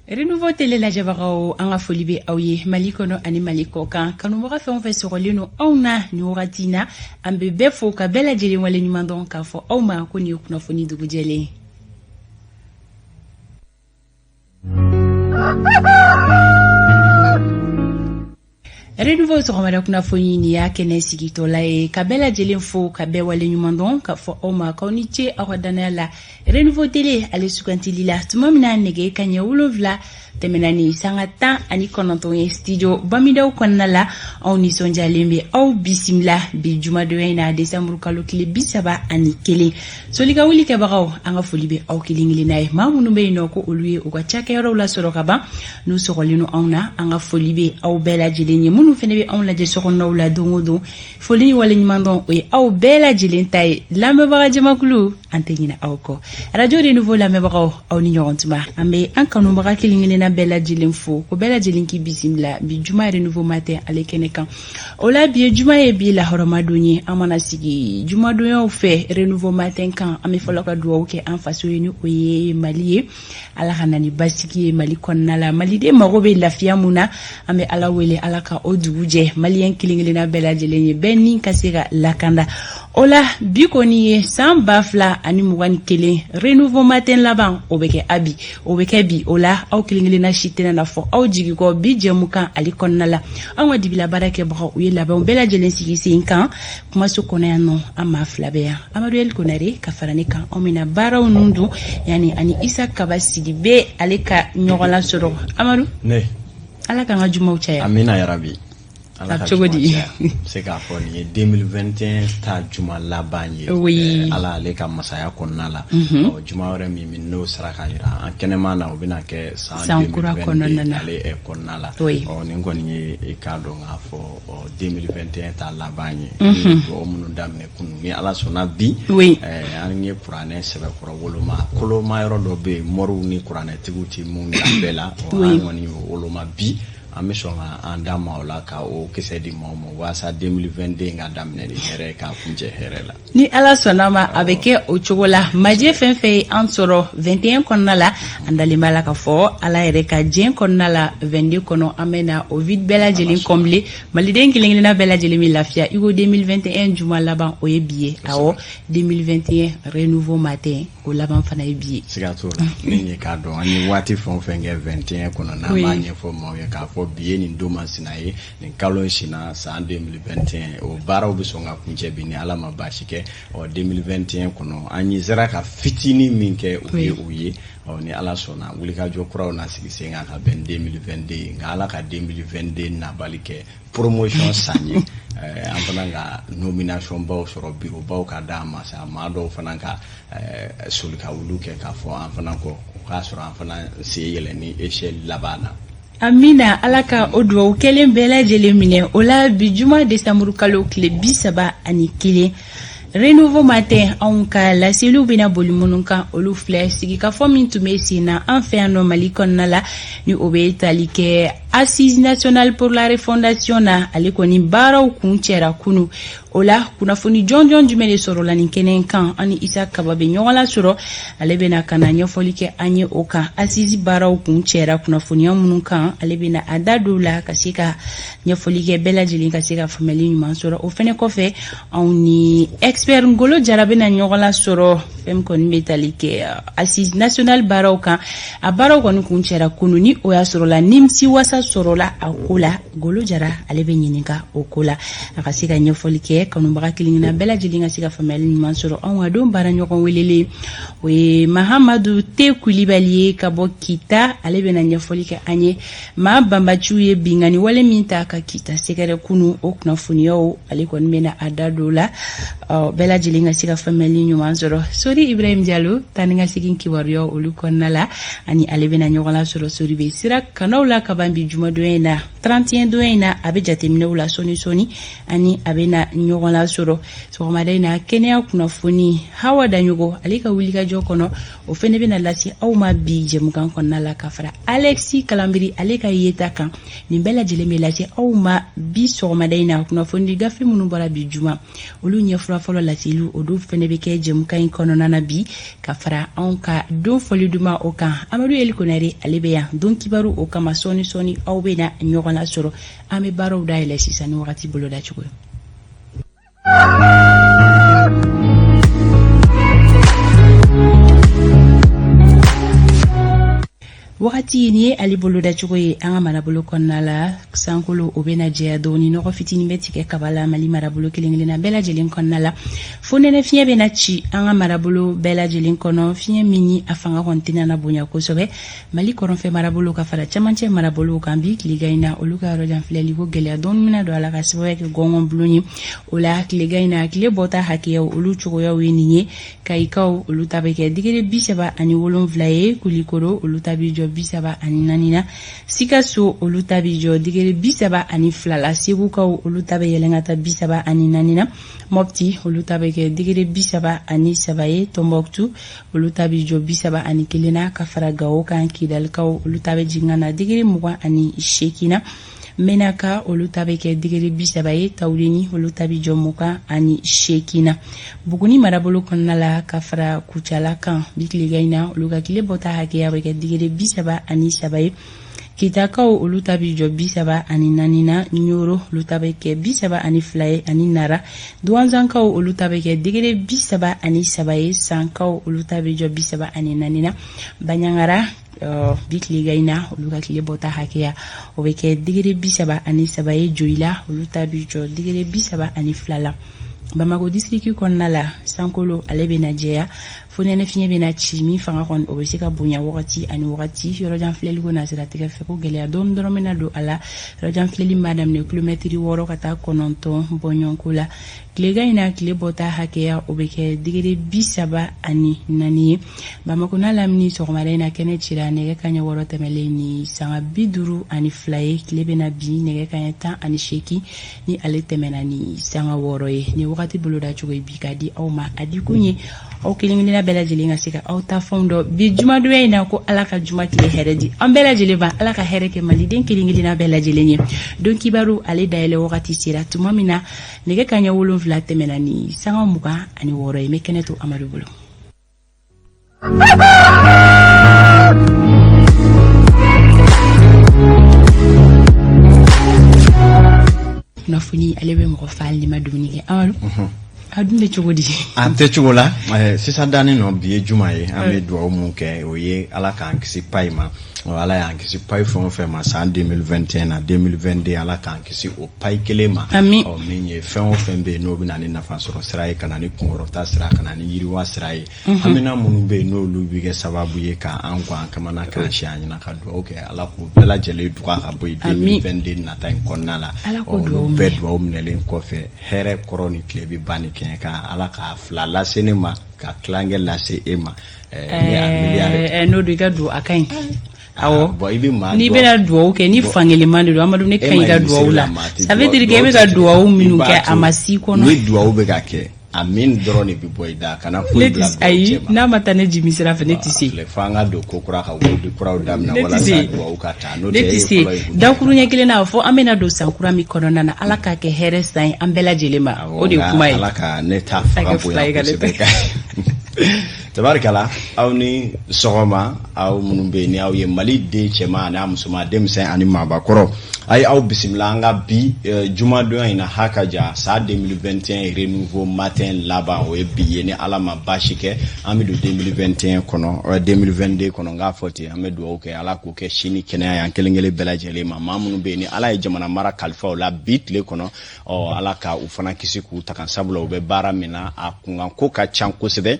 Renouveau télé lajɛbagaw, an ka foli bɛ aw ye Mali kɔnɔ ani Mali kɔ kan. Kanubaga fɛn o fɛn sɔgɔlen don anw na nin wagati na, an bɛ bɛɛ fo ka bɛɛ lajɛlen wale ɲuman dɔn k'a fɔ aw ma ko nin ye kunnafoni dugujɛlen ye. Renouveau sɔgɔmada kunnafoni, nin y'a kɛnɛ sigitɔla ye ka bɛɛ lajɛlen fo ka bɛɛ wale ɲuman dɔn k'a fɔ aw ma k'aw ni ce aw ka dannaya la Renouveau télé ale sugantili la. Tuma min na nɛgɛ kaɲɛ 7 tɛmɛna ni sanga 19 ye studio Bamidaw kɔnɔna la, anw nisɔndiyalen bɛ aw bisimila bi jumadonya in na, desanburu kalo tile 31. Soli ka wuli kɛbagaw, an ka foli bɛ aw kelen kelenna ye. Maa minnu bɛ yen nɔ ko olu ye u ka cakɛyɔrɔw lasɔrɔ ka ban, n'u sɔgɔlen don anw na, an ka foli bɛ aw bɛɛ lajɛlen ye. Minnu fana bɛ anw lajɛ sokɔnɔnaw la don o don, foli ni waleɲuman dɔn, o ye aw bɛɛ lajɛlen ta ye. Lamɛnbaga jamakulu, an tɛ ɲinɛ aw kɔ. Radio Renouveau lamɛnbagaw, aw ni ɲɔgɔn tuma. An bɛ an kanubaga kelen kelenna bɛɛ lajɛlen fo ko bɛɛ lajɛlen k'i bisimila bi juma Renouveau matin ale kɛnɛ kan. O la, bi ye juma ye, bi lahɔrɔmadon ye. An mana sigi jumadonyaw fɛ Renouveau matin kan, an bɛ fɔlɔ ka dugawu kɛ an faso ye, ni o ye Mali ye. Ala ka na ni basigi ye Mali kɔnɔna la. Maliden mago bɛ lafiya mun na, an bɛ Ala wele Ala ka o dugu jɛ maliyɛn kelen kelenna bɛɛ lajɛlen ye, bɛɛ ni ka se ka lakanda. O la, bi kɔni ye san 2021 Renouveau matin laban, o bɛ kɛ a bi, o bɛ kɛ bi. O la, aw kelen kelenna si tɛna na fɔ aw jigi kɔ bi jɛmukan ale kɔnɔna la. Anw ka dibila baara kɛbagaw, u ye labɛnw bɛɛ lajɛlen sigi sen kan kumaso kɔnɔ yan nɔ. An maa fila bɛ yan, Amadu El Konare ka fara ne kan. Anw bɛna baaraw nun dun yanni ani Isa Kaba Sidibe ale ka ɲɔgɔn lasɔrɔ. Amadu, ne Ala k'an ka jumaw caya. Amina yarabi. Ala ka cogo di? Se k'a fɔ nin ye 2021 ta juma laban ye. Ala ale ka masaya kɔnɔna la. Ɔ, juma wɛrɛ min n'o sera ka yira an kɛnɛma na, o bɛna kɛ san kura kɔnɔna na. Ale kɔnɔna la. Ɔ, nin kɔni ye i k'a dɔn k'a fɔ 2021 ta laban ye. Dugawu minnu daminɛ kunun, ni Ala sɔnna bi, an ye kuranɛ sɛbɛkɔrɔ woloma. Koloma yɔrɔ dɔ bɛ yen, moriw ni kuranɛtigiw tɛ mun da bɛɛ la. An kɔni y'o woloma bi. An bɛ sɔn ka an da ma o la ka o kisɛ di maaw ma walasa 2022 ka daminɛ ni hɛrɛ, k'a kuncɛ hɛrɛ la. Ni Ala sɔnna ma, a bɛ kɛ o cogo la. Majɛ fɛn fɛn ye an sɔrɔ 21 kɔnɔna la, an dalen b'a la k'a fɔ Ala yɛrɛ ka diɲɛ kɔnɔna la, 22 kɔnɔ, an bɛ na o vide bɛɛ lajɛlen combler. Maliden kelen kelenna bɛɛ lajɛlen bɛ lafiya i ko 2021 juma laban, o ye bi ye. Awɔ, 2021 Renouveau matin, o laban fana ye bi ye. Siga t'o la. Ni ye k'a dɔn an ye waati fɛn o fɛn kɛ 21 kɔnɔ, n'an b'a ɲɛfɔ maaw ye k'a fɔ bi ye nin don masina ye, nin kalo in sina, san 2021, o baaraw bɛ sɔn ka kuncɛ bi ni Ala ma baasi kɛ. Ɔ, 2021 kɔnɔ, an ye sera ka fitinin min kɛ, o ye o ye. Ɔ, ni Ala sɔnna, wulikajɔ kuraw na sigi sen kan ka bɛn 2022. Nka Ala ka 2022 nabali kɛ promotion san ye, an fana ka nomination baw sɔrɔ, bureau baw ka d'an ma sa, maa dɔw fana ka soli ka wulu kɛ k'a fɔ an fana kɔ, o k'a sɔrɔ an fana sen yɛlɛ ni échelle laban na. Amina, Ala ka o dugawu kelen bɛɛ lajɛlen minɛ. O la, bi juma desanburu kalo tile 31, Renouveau matin, anw ka laseliw bɛna boli minnu kan, olu filɛ: sigikafɔ min tun bɛ sen na an fɛ yan nɔ Mali kɔnɔna la, ni o bɛ tali kɛ Assise nationale pour la refondation na, ale kɔni baaraw kun cɛra kunu. O la, kunnafoni jɔnjɔn jumɛn de sɔrɔla nin kɛnɛ kan? An ni Isa Kaba bɛ ɲɔgɔn lasɔrɔ, ale bɛna ka na ɲɛfɔli kɛ an ye o kan. Assise baaraw kun cɛra kunnafoniya minnu kan, ale bɛna a da don la ka se ka ɲɛfɔli kɛ, bɛɛ lajɛlen ka se ka faamuyali ɲuman sɔrɔ. O fɛnɛ kɔfɛ, anw ni expert Ngolo Jara bɛna ɲɔgɔn lasɔrɔ fɛn min kɔni bɛ tali kɛ Assise nationale baaraw kan. A baaraw kɔni kun cɛra kunu, ni o y'a sɔrɔla nimisi wasa sɔrɔla a ko la, Ngolo Jara ale bɛ ɲininka o ko la, a ka se ka ɲɛfɔli kɛ, kanubaga kelen-kelenna bɛɛ lajɛlen ka se ka faamuyali ɲuman sɔrɔ. Anw ka don baara ɲɔgɔn welelen, o ye Mahamadu Te Kulibali ye ka bɔ Kita. Ale bɛna ɲɛfɔli kɛ an ye maa banbaciw ye binkanni wale min ta ka Kita sɛgɛrɛ kunu, o kunnafoniyaw, ale kɔni bɛna a da don la, bɛɛ lajɛlen ka se ka faamuyali ɲuman sɔrɔ. Sori Ibrahim Jalo, taa ni ka segin kibaruyaw olu kɔnɔna la, ani ale bɛna ɲɔgɔn lasɔrɔ. Sori bɛ sira kanaw la kaban bi jumadonya in na, 31 donya in na, a bɛ jateminɛw la sɔɔni sɔɔni, ani a bɛna ɲɔgɔn lasɔrɔ sɔgɔmada in na. Kɛnɛya kunnafoni, Hawa Daɲɔgɔ ale ka wulikajɔ kɔnɔ, o fɛnɛ bɛna lase aw ma bi jɛmukan kɔnɔna la, ka fara Alexi Kalanbiri ale ka yeta kan. Nin bɛɛ lajɛlen bɛ lase aw ma bi sɔgɔmada in na. Kunnafoni gafe minnu bɔra bi juma, olu ɲɛfura fɔlɔ. kɔrɔ laseliw, olu fɛnɛ bɛ kɛ jɛmukan in kɔnɔna na bi, ka fara anw ka don fɔli duman o kan. Amadu Eli Konare, ale bɛ yan don kibaru o kama. Sɔɔni sɔɔni aw bɛ na ɲɔgɔn lasɔrɔ. An bɛ baaraw dayɛlɛ sisan ni wagati bolodacogo ye. Wagati nin ye ale bolodacogo ye an ka marabolo kɔnɔna la. Sankolo o bɛna jɛya dɔɔni, nɔgɔ fitinin bɛ tigɛ kaba la Mali marabolo kelen kelenna bɛɛ lajɛlen kɔnɔna la. Fonɛnɛ fiɲɛ bɛna ci an ka marabolo bɛɛ lajɛlen kɔnɔ, fiɲɛ min ni a fanga kɔni tɛna na bonya kosɛbɛ Mali kɔrɔnfɛ marabolo ka fara camancɛ marabolow kan. Bi tilegan in na, olu ka yɔrɔjan filɛli ko gɛlɛya dɔɔni bɛna don a la ka sababuya kɛ gɔngɔnbulon ye. O la tilegan in na, tile bɔta hakɛyaw, olu cogoyaw ye nin ye: Kayikaw, olu ta bɛ kɛ digiri 37 ye; Kulikoro, olu ta bɛ jɔ 34 na; Sikaso, olu ta bɛ jɔ digiri 32 la; Segukaw, olu ta bɛ yɛlɛn ka taa 34 na; Mɔpti, olu ta bɛ kɛ digiri 33 ye; Tɔnbɔkutu, olu ta bɛ jɔ 31 na, ka fara Gawo kan. Kidalikaw, olu ta bɛ jigin ka na digiri 28 na; Menaka, olu ta bɛ kɛ digiri 30 ye; Tawudeni, olu ta bɛ jɔ 28 na. Buguni marabolo kɔnɔna la ka fara Kucala kan, bi tilegan in na, olu ka tile bɔta hakɛya bɛ kɛ digiri 33 ye; Kitakaw, olu ta bɛ jɔ 34 na; Ɲoro, olu ta bɛ kɛ 32 ye, ani Nara. Duwanzankaw, olu ta bɛ kɛ digiri 33 ye; Sankaw, olu ta bɛ jɔ 34 na. Baɲangara, bi tilegan in na, olu ka tile bɔta hakɛya o bɛ kɛ digiri 33 ye; Joyila, olu ta bɛ jɔ digiri 32 la. Bamako disiriki kɔnɔna la, sankolo ale bɛna jɛya, fonɛnɛ fiɲɛ bɛna ci min fanga kɔni o bɛ se ka bonya wagati ani wagati. Yɔrɔjan filɛliko na siratigɛ fɛ, ko gɛlɛya dɔɔni dɔrɔn bɛna don a la. Yɔrɔjan filɛli b'a daminɛ kilomɛtiri 6 ka taa 9 bɔɲɔgɔnko la. Tilegan in na, tile bɔta hakɛya o bɛ kɛ digiri 34 ye. Bamakɔ n'a lamini, sɔgɔmada in na, kɛnɛ cira nɛgɛ kaɲɛ 6 tɛmɛlen ni sanga 52 ye. Tile bɛna bin nɛgɛ kaɲɛ 18 ni ale tɛmɛna ni sanga 6 ye. Ni wagati bolodacogo ye bi ka di aw ma, a di kun ye aw kelen kelenna bɛɛ lajɛlen ka se ka aw ta fɛnw dɔn bi jumadonya in na. Ko Ala ka juma tile hɛrɛ di an bɛɛ lajɛlen ma, Ala ka hɛrɛ kɛ Maliden kelen kelenna bɛɛ lajɛlen ye. Don kibaru ale dayɛlɛ wagati sera tuma min na nɛgɛ kaɲɛ 7 tɛmɛna ni sanga 26 ye, n bɛ kɛnɛ to Amadu bolo. Kunnafoni ale bɛ mɔgɔ fa hali n'i ma dumuni kɛ. Amadu, a dun bɛ cogo di? An tɛ cogo la sisan danni nɔ. Bi ye juma ye, an bɛ dugawu mun kɛ, o ye Ala k'an kisi payi ma. Ala y'an kisi payi fɛn o fɛn ma san 2021 na, 2022, Ala k'an kisi o payi kelen ma. Ami. Ɔ min ye fɛn o fɛn bɛ yen n'o bɛ na ni nafa sɔrɔ sira ye, ka na ni kunkɔrɔta sira, ka na ni yiriwa sira ye, hamina minnu bɛ yen n'olu bɛ kɛ sababu ye k'an gwan an kamana, k'an si an ɲɛna, ka dugawu kɛ Ala k'u bɛɛ lajɛlen duga ka bɔ yen 2022 nata in kɔnɔna la. Olu bɛɛ dugawu minɛlen kɔfɛ, hɛrɛ kɔrɔ ni tile bɛ ba ni kɛɲɛ kan, Ala k'a fila lase ne ma, ka tilankɛ lase e ma. N'o don, i ka dugawu a ka ɲi. Awɔ, n'i bɛna dugawu kɛ ni fankelen de don, Amadu, ne ka ɲi ka dugawu la, ça veut dire que e bɛ ka dugawu minnu kɛ, a ma s'i kɔnɔ. Ni dugawu bɛ ka kɛ, a min dɔrɔn de bɛ bɔ i da, kana foyi bila. Ayi, n'a ma taa ne jimi sira fɛ, ne tɛ se. Fo an ka don ko kura, ka wurudi kuraw daminɛ walasa dugawu ka taa. N'o ne tɛ se. Dakuruɲɛ kelen na fɔ, an bɛna don san kura min kɔnɔna na, Ala k'a kɛ hɛrɛ san ye an bɛɛ lajɛlen ma, o de ye kuma ye. Ala ka ne ta fanga bonya kosɛbɛ. Tabarikala, aw ni sɔgɔma, aw minnu bɛ yen ni aw ye Mali den cɛman ani a musoman, denmisɛn ani maabakɔrɔ, a ye aw bisimila an ka bi jumadonya in na. Ha ka ja, san 2021 Renouveau Matin laban, o ye bi ye. Ni Ala ma baasi kɛ, an bɛ don 2021 kɔnɔ, 2022 kɔnɔ, n k'a fɔ ten. An bɛ dugawu kɛ, Ala k'o kɛ si ni kɛnɛya ye an kelen kelen bɛɛ lajɛlen ma. Maa minnu bɛ yen ni Ala ye jamana mara kalifa o la bi tile kɔnɔ, ɔ Ala ka u fana kisi k'u ta kan, sabula u bɛ baara min na, a kunkan ko ka ca kosɛbɛ.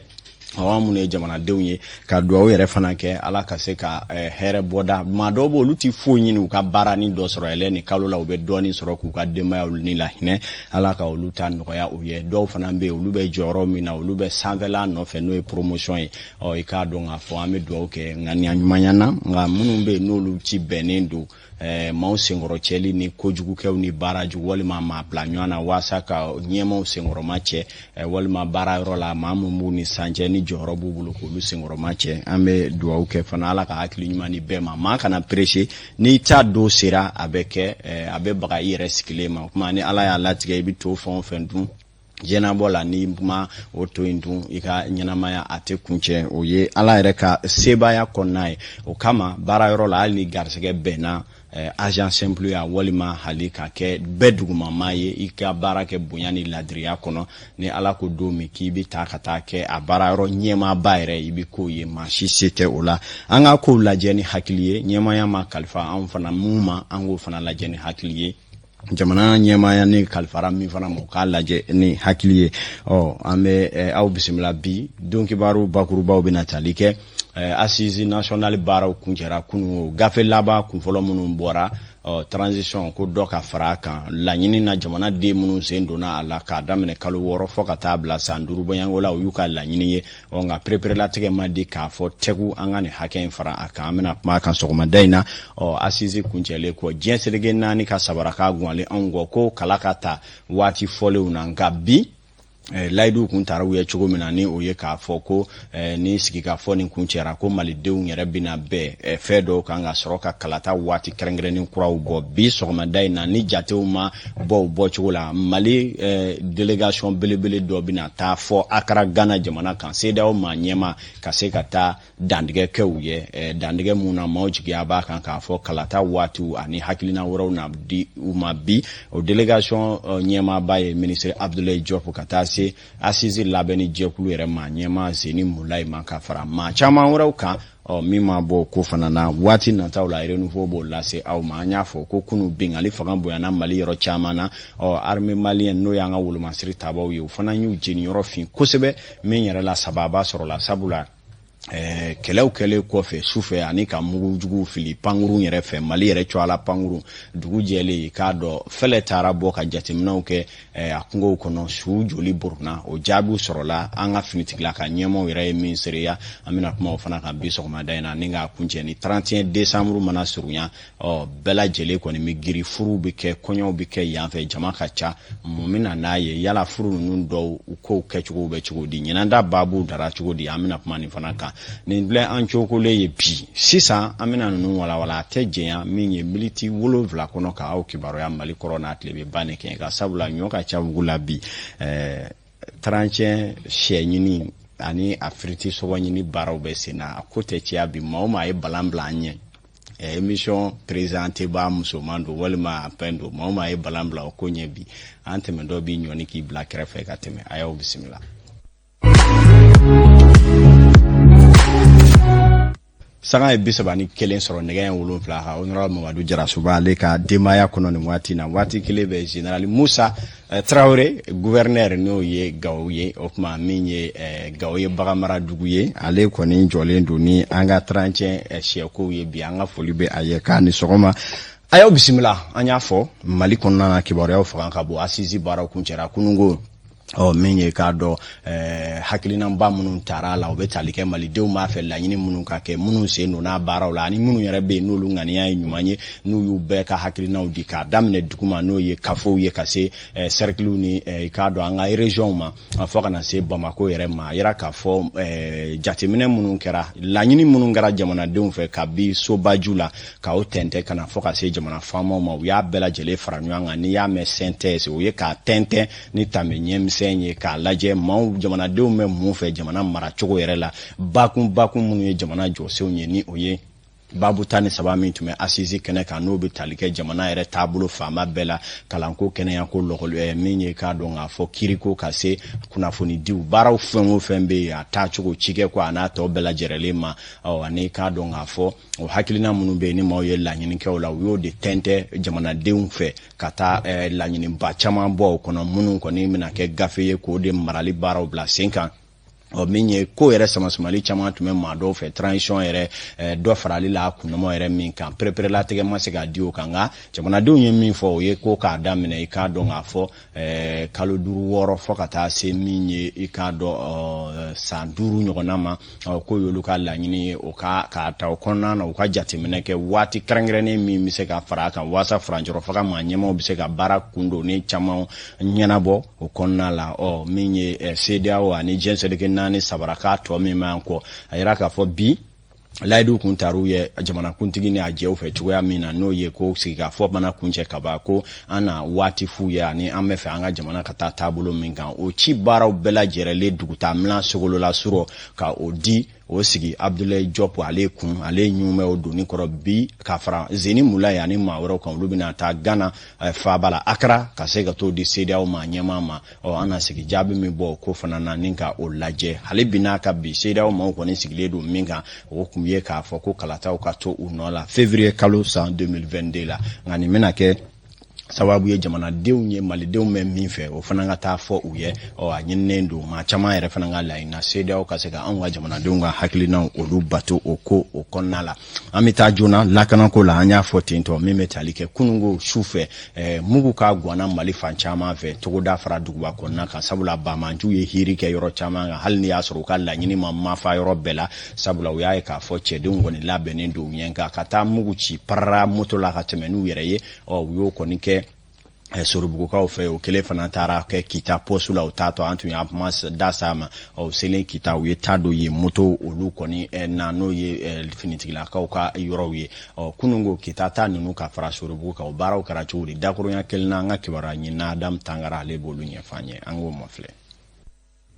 Aw minnu ye jamanadenw ye, ka dugawu yɛrɛ fana kɛ, Ala ka se ka hɛrɛ bɔda. Maa dɔw bɛ, olu ti foyi ɲini u ka baara ni dɔ sɔrɔ yɛlɛ ni kalo la, u bɛ dɔɔni sɔrɔ k'u ka denbayaw ni lahinɛ, Ala ka olu ta nɔgɔya u ye. Dɔw fana bɛ yen, olu bɛ jɔyɔrɔ min na, olu bɛ sanfɛla nɔfɛ, n'o ye promotion ye. Ɔ i k'a dɔn k'a fɔ an bɛ dugawu kɛ ŋaniya ɲumanya na. Nka minnu bɛ yen n'olu ci bɛnnen don maaw senkɔrɔcɛli ni kojugukɛw ni baara jugu, walima maa bila ɲɔgɔn na waasa ka ɲɛmaw senkɔrɔma cɛ, walima baara yɔrɔ la maa min b'u ni sancɛ ni jɔyɔrɔ b'u bolo k'olu senkɔrɔma cɛ, an bɛ dugawu kɛ fana, Ala ka hakili ɲuman di bɛɛ ma. Maa kana pressé, n'i ta don sera, a bɛ kɛ, a bɛ baga i yɛrɛ sigilen ma. O kuma ni Ala y'a latigɛ, i bɛ to fɛn o fɛn dun. Diɲɛnabɔ la, n'i ma o to in dun, i ka ɲɛnamaya a tɛ kuncɛ. O ye Ala yɛrɛ ka sebaaya kɔnɔna ye. O kama, baarayɔrɔ la, hali ni garisɛgɛ bɛnna agent simple ya, walima hali ka kɛ bɛɛ dugumama ye, i ka baara kɛ bonya ni ladiriya kɔnɔ. Ni Ala ko don min k'i bɛ taa ka taa kɛ a baarayɔrɔ ɲɛmaaba yɛrɛ, i bɛ k'o ye. Maa si se tɛ o la. An ka kow lajɛ ni hakili ye. Ɲɛmaaya ma kalifa anw fana mun ma, an k'o fana lajɛ ni hakili ye. Jamana ɲɛmaaya ni kalifara min fana ma, o k'a lajɛ ni hakili ye. Ɔ, an bɛ aw bisimila bi don kibaru bakurubaw bɛna tali kɛ assise nationale baaraw kuncɛra kunun, gafe laban kunfɔlɔ minnu bɔra. Ɔ, transition ko dɔ ka fara a kan laɲini na. Jamanaden minnu sen donna a la k'a daminɛ kalo 6 fɔ ka taa bila san 5 bɔɲɔgɔnko la, o y'u ka laɲini ye. Ɔ, nka pereperelatigɛ ma di k'a fɔ tɛgu an ka nin hakɛ in fara a kan. An bɛna kuma a kan sɔgɔmada in na. Ɔ, assise kuncɛlen kɔ, diɲɛ seleke naani ka sabaraka gwalen anw kɔ ko kala ka ta waati fɔlenw na. Nka bi, layiduw kun taara u ye cogo min na, ni o ye k'a fɔ ko ni sigikafɔ nin kun cɛra, ko malidenw yɛrɛ bɛna bɛn fɛn dɔw kan ka sɔrɔ ka kalata waati kɛrɛnkɛrɛnnen kuraw bɔ. Bi sɔgɔmada in na, ni jatew ma bɔ u bɔcogo la, Mali délégation belebele dɔ bɛna taa fɔ Akara, Gana jamana kan, CEDEAO maa ɲɛma ka se ka taa dantigɛ kɛ u ye, dantigɛ mun na maaw jigiya b'a kan k'a fɔ kalata waatiw ani hakilina wɛrɛw na di u ma. Bi, o délégation ɲɛmaaba ye ministre Abdoulaye Diop, ka taa se assise labɛnni jɛkulu yɛrɛ maa ɲɛmaa Zeni Mulayi ma, ka fara maa caman wɛrɛw kan. Ɔ, min ma bɔ ko fana na, waati nataw la, Renouveau b'o lase aw ma. An y'a fɔ ko kunu bingali fanga bonyana Mali yɔrɔ caman na. Ɔ, armée malienne, n'o y'an ka wolomasiri tabaw ye, o fana y'u jeniyɔrɔ fin kosɛbɛ, min yɛrɛ la sababa sɔrɔla, sabula kɛlɛw kɛlen kɔfɛ sufɛ ani ka mugujuguw fili pankurun yɛrɛ fɛ, Mali yɛrɛ cogoya la pankurun, dugu jɛlen, k'a dɔn fɛlɛ taara bɔ ka jateminɛw kɛ a kungow kɔnɔ, su joli boronna, o jaabiw sɔrɔla. An ka finitigila ka ɲɛmaaw yɛrɛ ye min seereya, an bɛna kuma o fana kan bi sɔgɔmada in na. Ni k'a kuncɛ ni 31 décembre mana surunya, ɔ, bɛɛ lajɛlen kɔni bɛ giri, furuw bɛ kɛ, kɔɲɔw bɛ kɛ yan fɛ, jama ka ca. Mun bɛ na n'a ye? Yala furu ninnu dɔw u kow kɛcogo bɛ cogo di? Ɲinan da baabu dara cogo di? An bɛna kuma nin fana kan. Nin filɛ an cokolen ye bi. Sisan an bɛna ninnu walawala, a tɛ jɛnya min ye miniti 7 kɔnɔ ka aw kibaruya Mali kɔrɔ n'a tile bɛ ban nin kɛ ka, sabula ɲɔ ka ca wugu la bi. 31 sɛ ɲini ani a firiti sɔgɔ ɲini baaraw bɛ sen na, a ko tɛ caya bi. Maa o maa ye balan bila an ɲɛ, émission présenté ba musoman don walima a fɛn don, maa o maa ye balan bila o ko ɲɛ bi, an tɛmɛ dɔ b'i ɲɔni k'i bila kɛrɛfɛ ka tɛmɛ. A y'aw bisimila. Sanga ye 31 sɔrɔ, nɛgɛ ye 7 kan. Honorable Mamadu Jarasuba, ale ka denbaya kɔnɔ nin waati na, waati kelen bɛ général Musa Traoré, gouverneur, n'o ye Gawo ye. O tuma min ye Gawo ye baganmara dugu ye, ale kɔni jɔlen don ni an ka 31 sɛkow ye bi. An ka foli bɛ a ye k'a ni sɔgɔma. A y'aw bisimila. An y'a fɔ, Mali kɔnɔna na, kibaruyaw fanga ka bon. Assise baaraw kuncɛra kununko. Ɔ, min ye k'a dɔn hakilinaba minnu tara a la, o bɛ tali kɛ malidenw b'a fɛ laɲini minnu ka kɛ, minnu sen donna baaraw la ani minnu yɛrɛ bɛ yen n'olu ŋaniya ye ɲuman ye, n'u y'u bɛɛ ka hakilinaw di k'a daminɛ duguma, n'o ye kafow ye, ka se cercles ni k'a dɔn an ka régions ma, fɔ ka na se Bamako yɛrɛ ma. A yira k'a fɔ jateminɛ minnu kɛra, laɲini minnu kɛra jamanadenw fɛ kabi sobaju la k'o tɛntɛn ka na fɔ ka se jamana faamaw ma, u y'a bɛɛ lajɛlen fara ɲɔgɔn kan. N'i y'a mɛn synthèse, o ye k'a tɛntɛn ni tame ɲɛmisɛn ye k'a lajɛ maaw jamanadenw bɛ mun fɛ jamana maracogo yɛrɛ la, bakun bakun minnu ye jamana jɔsenw ye, ni o ye babu 13 min tun bɛ assise kɛnɛ kan, n'o bɛ tali kɛ jamana yɛrɛ taabolo fanba bɛɛ la: kalanko, kɛnɛyako, lɔgɔli, min ye k'a dɔn k'a fɔ kiriko, ka se kunnafonidiw baaraw, fɛn o fɛn bɛ yen a taacogo, cikɛ ko a n'a tɔ bɛɛ lajɛlen ma. Ɔ, ani k'a dɔn k'a fɔ o hakilina minnu bɛ yen ni maaw ye laɲini kɛ o la, u y'o de tɛntɛn jamanadenw fɛ ka taa laɲiniba caman bɔ o kɔnɔ, minnu kɔni bɛna kɛ gafe ye k'o de marali baaraw bila sen kan. Ɔ, min ye ko yɛrɛ samasamali caman tun bɛ maa dɔw fɛ, transition yɛrɛ dɔ farali la kunnamɔ yɛrɛ min kan, pereperelatigɛ ma se ka di o kan. Nka jamanadenw ye min fɔ, o ye ko k'a daminɛ i k'a dɔn k'a fɔ kalo 5, 6 fɔ ka taa se min ye i k'a dɔn san 5 ɲɔgɔnna ma, k'o y'olu ka laɲini ye. O ka k'a ta o kɔnɔna na, u ka jateminɛ kɛ waati kɛrɛnkɛrɛnnen min bɛ se ka fara a kan walasa furancɛrɔ fanga maa ɲɛmaaw bɛ se ka baara kun don ni caman ɲɛnabɔ o kɔnɔna la. Ɔ, min ye CEDEAO ani diɲɛ seleke naani sabaraka tɔ min b'an kɔ, a yira k'a fɔ bi Layidu kun tar'u ye jamanakuntigi ni a jɛw fɛ cogoya min na, n'o ye ko sigikafɔ mana kuncɛ kaban, ko an na waati f'u ye ani an bɛ fɛ an ka jamana ka taa taabolo min kan. O ci baaraw bɛɛ lajɛrɛlen dugutaaminɛn sogolola surɔ ka o di o sigi Abdoulaye Diop ale kun, ale ɲun bɛ o doni kɔrɔ bi ka fara Zeni Mulayi ani maa wɛrɛw kan. Olu bɛna taa Ghana faaba la Accra ka se ka t'o di CEDEAO maa ɲɛmaa ma. Ɔ, an na sigi jaabi min bɔ o ko fana na ni ka o lajɛ hali bi n'a ka bi CEDEAO maaw kɔni sigilen don min kan, o kun ye k'a fɔ ko kalataw ka to u nɔ la février kalo san 2022 la. Nka nin bɛna kɛ sababu ye jamanadenw ye, malidenw bɛ min fɛ, o fana ka taa fɔ u ye. Ɔ, a ɲininen don maa caman yɛrɛ fana ka laɲini na, CEDEAO ka se ka anw ka jamanadenw ka hakilinaw olu bato o ko o kɔnɔna la. An bɛ taa joona lakanako la. An y'a fɔ ten tɔ, min bɛ tali kɛ kununko su fɛ, mugu ka gwanna Mali fan caman fɛ, togoda fara duguba kɔnɔna kan, sabula banbaanciw ye hiiri kɛ yɔrɔ caman kan, hali n'i y'a sɔrɔ u ka laɲini ma mafa yɔrɔ bɛɛ la, sabula u y'a ye k'a fɔ cɛdenw kɔni labɛnnen don u ɲɛ kan ka taa mugu ci parara moto la ka tɛmɛ n'u yɛrɛ ye. Ɔ, u y'o kɔni kɛ Soribugukaw fɛ. O kelen fana taara kɛ Kita pɔsu la. O taatɔ, an tun y'an kuma da s'a ma. Ɔ, selen Kita, u ye taa don yen moto olu kɔni na, n'o ye finitigilakaw ka yɔrɔw ye. Ɔ, kunun ko Kita ta ninnu ka fara Soribugu kan, o baaraw kɛra cogo di? Dakurunya kelen na, an ka kibaruya ɲinina Adamu Tangara, ale b'olu ɲɛfɔ an ye. An k'o mafilɛ.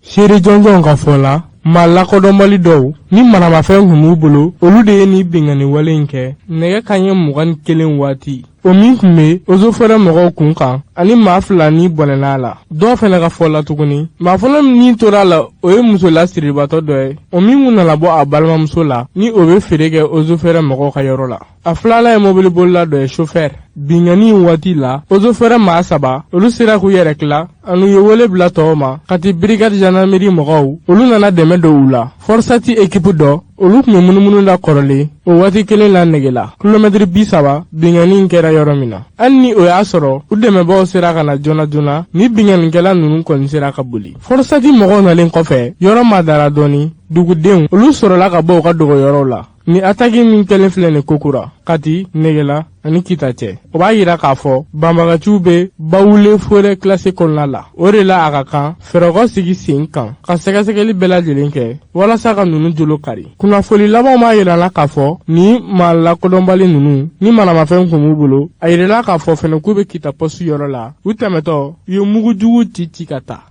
Seere jɔnjɔnw ka fɔ la, maa lakodɔnbali dɔw ni maramafɛn kun b'u bolo, olu de ye nin binkanni wale in kɛ nɛgɛ kanɲɛ 21 waati, o min tun bɛ eaux et forêts mɔgɔw kun kan, ani maa fila ni bɔnɛna a la. Dɔw fana ka fɔ la tuguni, maa fɔlɔ min tora a la, o ye muso lasiribatɔ dɔ ye, o min kun nana bɔ a balimamuso la ni o bɛ feere kɛ eaux et forêts mɔgɔw ka yɔrɔ la. A filanan ye mobilibolila dɔ ye, chauffeur. Binkanni in waati la, eaux et forêts maa saba, olu sera k'u yɛrɛ tila ani u ye wele bila tɔw ma. Kati brigade gendarmerie mɔgɔw, olu nana dɛmɛ don u la. FORSAT équipe dɔ, olu tun bɛ munumunu la kɔrɔlen o waati kelen la Negela, kilomɛtiri 30 binkanni in kɛra yɔrɔ min na. Hali ni o y'a sɔrɔ u dɛmɛbaaw sera ka na joona joona, ni binkannikɛla ninnu kɔni sera ka boli. FORSAT mɔgɔw nalen kɔfɛ, yɔrɔ madara dɔɔni. Dugudenw, olu sɔrɔla ka bɔ u ka dogoyɔrɔw la. Ni ataki min kɛlen filɛ nin kokura Kati, Negela ani Kita cɛ, o b'a yira k'a fɔ banbagaciw bɛ Bawule forêt classée kɔnɔna la. O de la, a ka kan fɛɛrɛ ka sigi sen kan ka sɛgɛsɛgɛli bɛɛ lajɛlen kɛ walasa ka ninnu jolo kari. Kunnafoli labanw b'a yira la k'a fɔ ni maa lakodɔnbali ninnu ni maramafɛn kun b'u bolo. A yirala k'a fɔ fɛnɛ k'u bɛ Kita pɔsi yɔrɔ la. U tɛmɛtɔ, u ye mugujugu ci ci ka taa.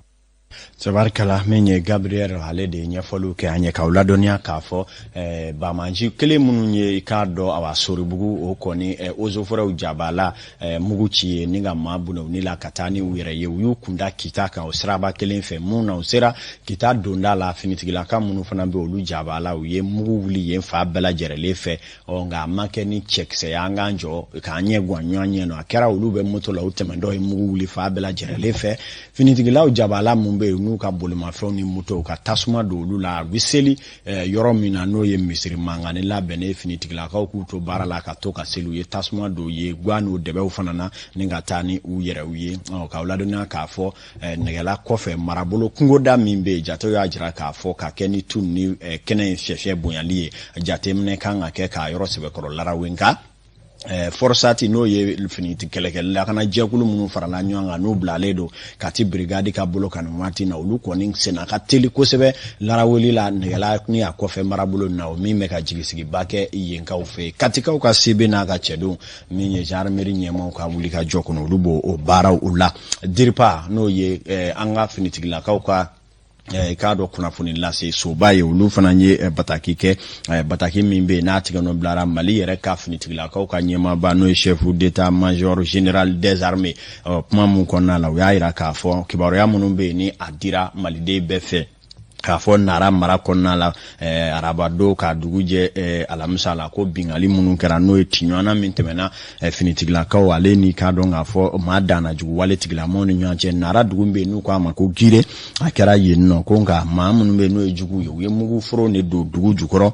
Tabarikala, min ye Gabriel, ale de ye ɲɛfɔliw kɛ an ye k'aw ladɔnniya k'a fɔ banbaanci kelen minnu ye, i k'a dɔn, awa, Soribugu o kɔni eaux et forêts jabala mugu ci ye ni ka maa bɔnɛ u ni la ka taa ni u yɛrɛ ye. U y'u kunda Kita kan o siraba kelen fɛ. Mun na u sera Kita donda la, finitigilaka minnu fana bɛ olu jabala, u ye mugu wuli yen fa bɛɛ lajɛrɛlen fɛ. Ɔ, nka a ma kɛ ni cɛkisɛ ye an k'an jɔ k'an ɲɛ guwan ɲɔgɔn ɲɛ nɔ. A kɛra olu bɛ moto la, u tɛmɛntɔ ye mugu wuli fa bɛɛ lajɛrɛlen fɛ. Finitigilaw jabala mun bɛ yen n'u ka bolimafɛnw ni motow, ka tasuma don olu la. A bɛ seli yɔrɔ min na, n'o ye misiri mankanni labɛnnen, finitigilakaw k'u to baara la ka to ka seli, u ye tasuma don ye guwan n'o dɛbɛw fana na ni ka taa ni u yɛrɛw ye. K'aw ladɔnniya k'a fɔ Nɛgɛla kɔfɛ marabolo kungoda min bɛ yen, jatew y'a jira k'a fɔ ka kɛ ni tu ni kɛnɛ in fiyɛfiyɛ bonyali ye, jateminɛ kan ka kɛ k'a yɔrɔ sɛbɛkɔrɔ larawe. Nka FORSAT, n'o ye finiti kɛlɛkɛ lakana jɛkulu minnu farala ɲɔgɔn kan, n'u bilalen don Kati brigade ka bolo kan nin waati na, olu kɔni senna ka teli kosɛbɛ laraweli la Nɛgɛla ni a kɔfɛ marabolo na, o min bɛ ka jigisigiba kɛ yenkaw fɛ. Katikaw ka sebe n'a ka cɛdenw, min ye gendarmerie ɲɛmaaw ka wuli ka jɔ kɔnɔ, olu b'o o baaraw la. DIRPA, n'o ye an ka finitigilakaw ka i k'a dɔn kunnafoni lase soba ye, olu fana ye bataki kɛ, bataki min bɛ yen n'a tigɛnɔ bilara Mali yɛrɛ ka finitigilakaw ka ɲɛmaaba, n'o ye chef d'état major général des armées. Kuma mun kɔnɔna la, u y'a jira k'a fɔ kibaruya minnu bɛ yen ni a dira maliden bɛɛ fɛ k'a fɔ Nara mara kɔnɔna la arabadon ka dugu jɛ alamisa la, ko bingali minnu kɛra, n'o ye tiɲɔgɔnna min tɛmɛna finitigilakaw ale ni k'a dɔn k'a fɔ maa danna jugu wale tigilamɔgɔw ni ɲɔgɔn cɛ Nara dugu bɛ yen n'u k'a ma ko Gire, a kɛra yen nɔ, ko nka maa minnu bɛ yen n'o ye jugu ye, u ye mugu foro de don dugu jukɔrɔ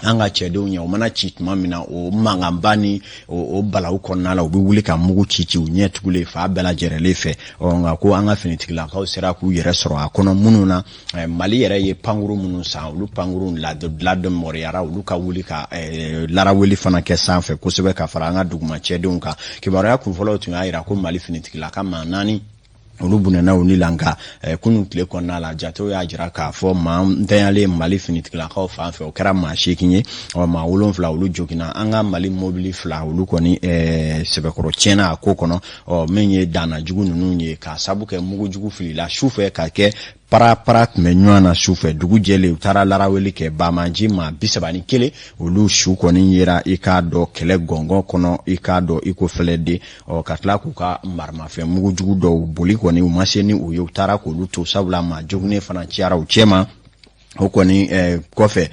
an ka cɛdenw ɲɛ. O mana ci tuma min na, o mankanba ni o balawu kɔnɔna la, u bɛ wuli ka mugu ci ci u ɲɛ tugulen fa bɛɛ lajɛrɛlen fɛ. Ɔ, nka ko an ka finitigilakaw sera k'u yɛrɛ sɔrɔ a kɔnɔ minnu na, Mali yɛrɛ ye pankuru minnu san, olu pankuru ladɔnmɔriyara olu ka wuli ka laraweli fana kɛ sanfɛ kosɛbɛ ka fara an ka duguma cɛdenw kan. Kibaruya kunfɔlɔw tun y'a jira ko Mali finitigilaka maa naani Olu bɔnɛna u ni la. Nka kunun tile kɔnɔna la, jatew y'a jira k'a fɔ maa ntanyalen Mali finitigilakaw fan fɛ, o kɛra maa 8 ye. Ɔ, maa 7, olu joginna. An ka Mali mobili 2, olu kɔni sɛbɛkɔrɔ tiɲɛna a ko kɔnɔ. Ɔ, min ye danna jugu ninnu ye, k'a sabu kɛ mugujugu filila su fɛ ka kɛ para para tun bɛ ɲɔgɔn na su fɛ, dugu jɛlen u taara laraweli kɛ. Banbaanci maa 31, olu su kɔni yera, i k'a dɔn, kɛlɛ gɔngɔn kɔnɔ, i k'a dɔn i ko fɛlɛden. Ɔ, ka tila k'u ka maramafɛn mugujugu dɔw boli kɔni, u ma se ni u ye, u taara k'olu to, sabula maa joginnen fana ciyara u cɛma. O kɔni kɔfɛ,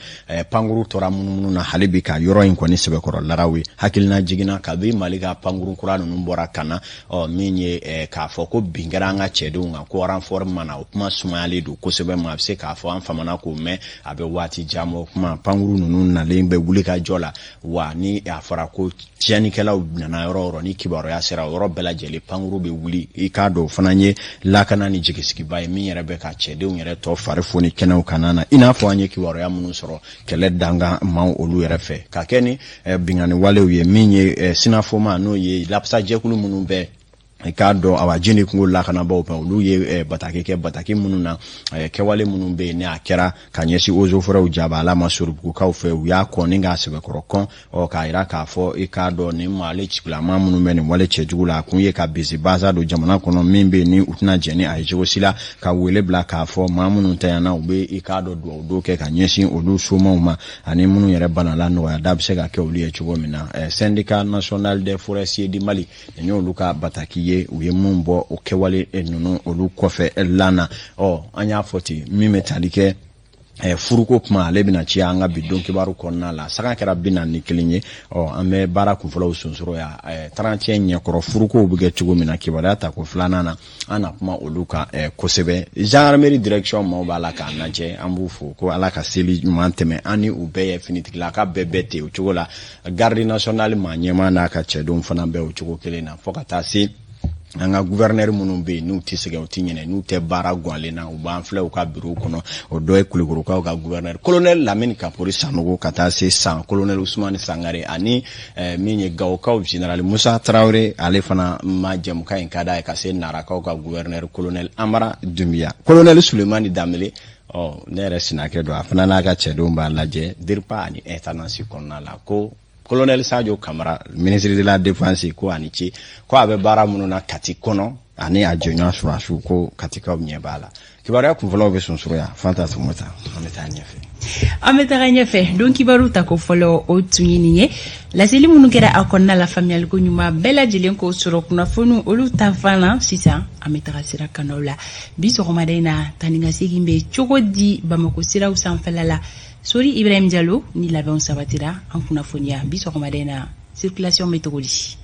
pankuru tora munumunu na hali bi ka yɔrɔ in kɔni sɛbɛkɔrɔ larawe. Hakilina jiginna kabi Mali ka pankuru kura ninnu bɔra ka na. Ɔ, min ye k'a fɔ ko bin kɛra an ka cɛdenw kan, ko renfort ma na, o kuma sumayalen don kosɛbɛ. Ma a bɛ se k'a fɔ an famana k'o mɛn, a bɛ waati jan bɔ. Kuma pankuru ninnu nalen bɛ wuli ka jɔ la wa, ni a fɔra ko tiɲɛnikɛlaw nana yɔrɔ o yɔrɔ, ni kibaruya sera o yɔrɔ bɛɛ lajɛlen, pankuru bɛ wuli. I k'a dɔn, o fana ye lakana ni jigisigiba ye min yɛrɛ bɛ ka cɛdenw yɛrɛ tɔ fari foni kɛnɛw kana na, i n'a fɔ an ye kibaruya minnu sɔrɔ kɛlɛ dankan maaw olu yɛrɛ fɛ ka kɛ ni binkanni walew ye. Min ye sinafoma, n'o ye lapasajɛkulu minnu bɛ, i k'a dɔn, awa, jini kungo lakanabaaw fɛ, olu ye bataki kɛ, bataki minnu na kɛwale minnu bɛ yen ni a kɛra ka ɲɛsin eaux et forêts jabala ma Soribugukaw fɛ, u y'a kɔn ni k'a sɛbɛkɔrɔ kɔn. Ɔ, k'a yira k'a fɔ, i k'a dɔn, nin maale cigilama minnu bɛ nin wale cɛjugu la, a kun ye ka bisi basa don jamana kɔnɔ, min bɛ yen ni u tɛna jɛn ni a ye cogo si la. Ka wele bila k'a fɔ maa minnu tanyana, u bɛ, i k'a dɔn, dugawu don kɛ ka ɲɛsin olu somaw ma, ani minnu yɛrɛ banala, nɔgɔya da bɛ se ka kɛ olu ye cogo min na. Syndicat national des forestiers du Mali, nin y'olu ka bataki ye, u ye mun bɔ o kɛwale ninnu olu kɔfɛ lan na. Ɔ, an y'a fɔ ten, min bɛ tali kɛ furuko kuma, ale bɛna ci an ka bi don kibaru kɔnɔna la. Saga kɛra 41 ye. Ɔ, an bɛ baara kunfɔlɔw sonsoro yan, 31 ɲɛkɔrɔ, furukow bɛ kɛ cogo min na. Kibaruya ta ko filanan na, an na kuma olu kan kosɛbɛ. Gendarmerie direction maaw b'a la k'an lajɛ, an b'u fo ko Ala ka seli ɲuman tɛmɛ an ni u bɛɛ ye. Finitigilaka bɛɛ bɛ ten o cogo la, garde nationale maa ɲɛmaa n'a ka cɛdenw fana bɛ o cogo kelen na, fo ka taa se an ka gouverneur minnu bɛ yen, n'u tɛ sɛgɛn, u tɛ ɲinɛ, n'u tɛ baara ganlen na, u b'an filɛ u ka bureau kɔnɔ. O dɔ ye Kulukorokaw ka gouverneur, colonel Lamini Kapori Sanogo, ka taa se San colonel Usumani Sangare, ani min ye Gawokaw général Musa Tarawele, ale fana ma jɛmukan in ka d'a ye, ka se Narakaw ka gouverneur, colonel Amara Dunbiya, colonel Sulemani Danbele. Ɔ, ne yɛrɛ sinakɛ don, a fana n'a ka cɛdenw b'a lajɛ DIRPA ani intendance kɔnɔna la, ko colonel Sadio Kamara, ministre de la Défense, ko ani ce, ko a bɛ baara minnu na Kati kɔnɔ ani a jɔɲɔgɔn surasiw, ko Katikaw ɲɛ b'a la. Kibaruya kunfɔlɔw bɛ sonsoro yan. Fanta Sumata, an bɛ taa ɲɛfɛ. An bɛ taga ɲɛfɛ. Don kibaru ta ko fɔlɔ, o tun ye nin ye. Laseli minnu kɛra a kɔnɔna la, faamuyaliko ɲuman bɛɛ lajɛlen k'o sɔrɔ kunnafoniw olu ta fan na. Sisan an bɛ taga sira kanaw la. Bi sɔgɔmada in na, tani ka segin bɛ cogo di Bamako siraw sanfɛla la? Sori Ibrahim Jalo ni labɛnw sabatira, an kunnafoniya bi sɔgɔmada in na, circulation bɛ cogo di?